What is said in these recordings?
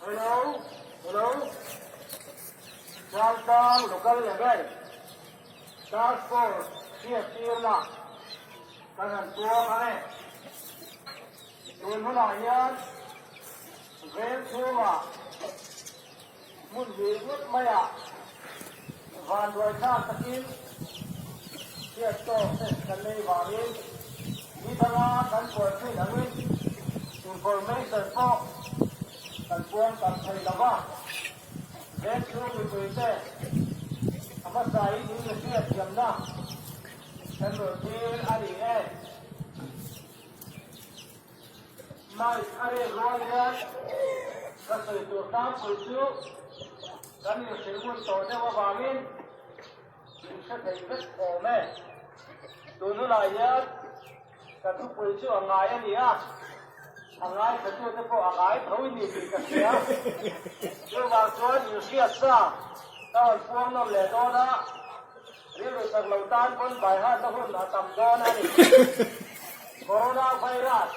Hello, hello. Chaltlang local level task force hriattirna kan han tuang ang e. Tun hunah hian veng chhungah hmun hnih ngawt maiah vanduai thlak takin hriat tawk te kan nei vangin ni danga kan puan thin angin information pawh kan puang tam thei lo va. Veng chhung mipuite a hmasain in hriat thiamna kan rawn thlir a ni e. Mic a rek rual hian ka sawi tur tlangpui chu kan inhrilh ngun tawh deuh avangin in hre thei vek awm e. Tun hunah hian ka thupui chu a ngai a ni a, a ngaithlatute pawh a ngai tho i ni tih ka hria. Chuvang chuan inhriat sa ka rawn puang nawm leh dawn a. Rilru chak lo tan pawn baihatna hun a tam dawn a ni. Corona virus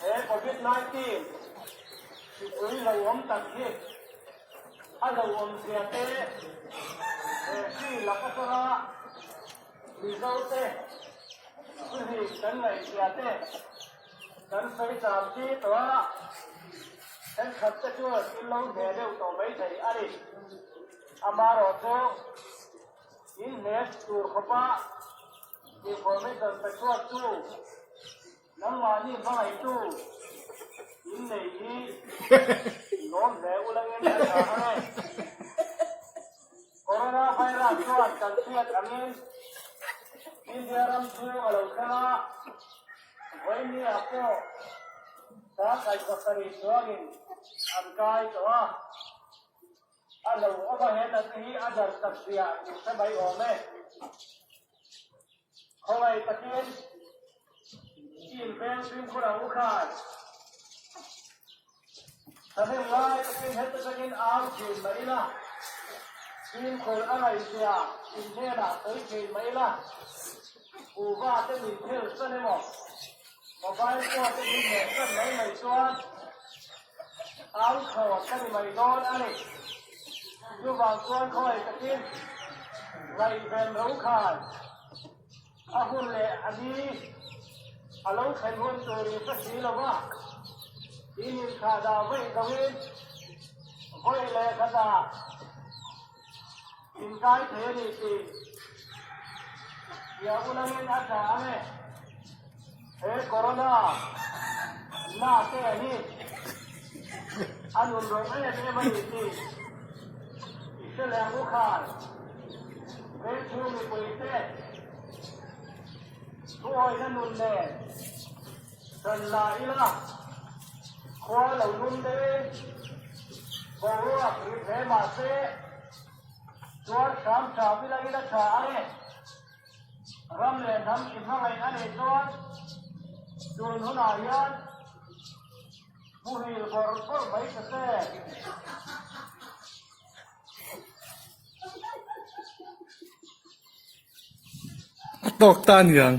he Covid 19 hripui lo awm tak hi a lo awm zia te he hri lak atanga Mizo te thuhlim kan ngaih zia te kan sawi cham chi tawh a, thenkhat te chuan in lo hne deuh tawh maithei a ni. Amaherawhchu, in hnek tur khawpa information pe chhuak chu nangmahni hmangaihtu in nei hi lawm hle ulangin a tha ang e. Corona virus chuan kan hriat angin India ram chhung a lo thleng a, vawinia pawh Sangkai pasarih chuangin an kai tawh a. A lo awm a, he natna hi a dar tak zia in hre mai awm e. Khawngaih takin i inveng fimkhur ang u khai. Thahnem lai takin heta takin au thin mai ila, fimkhur a ngaih zia in hnenah sawi thin mai ila, kuhva te min phel san emaw, mobile phone te min hmeh san mai mai chuan Au thlawt ka ni mai dawn a ni. Chuvang chuan khawi takin ngaihven ro khan a hun leh a ni a lo thlen hun tur in hre si lo va, in inthlah dah vaih loin vawi leh khatah inkai thei a ni tih tia ulangin a tla ang e. He corona na te hi a nun rawng em em a ni tih i hre leh ang u khai. Vengchhung mipui te thuawihna nun nen hran la ila khua lo lum deuhin boruak rit hle mah se tuar hram hram ila ila tha ang e. Ram leh hnam i hmangaih a nih chuan tun hunah hian muhil bawrh bawrh mai ta che. A tawk ta aniang.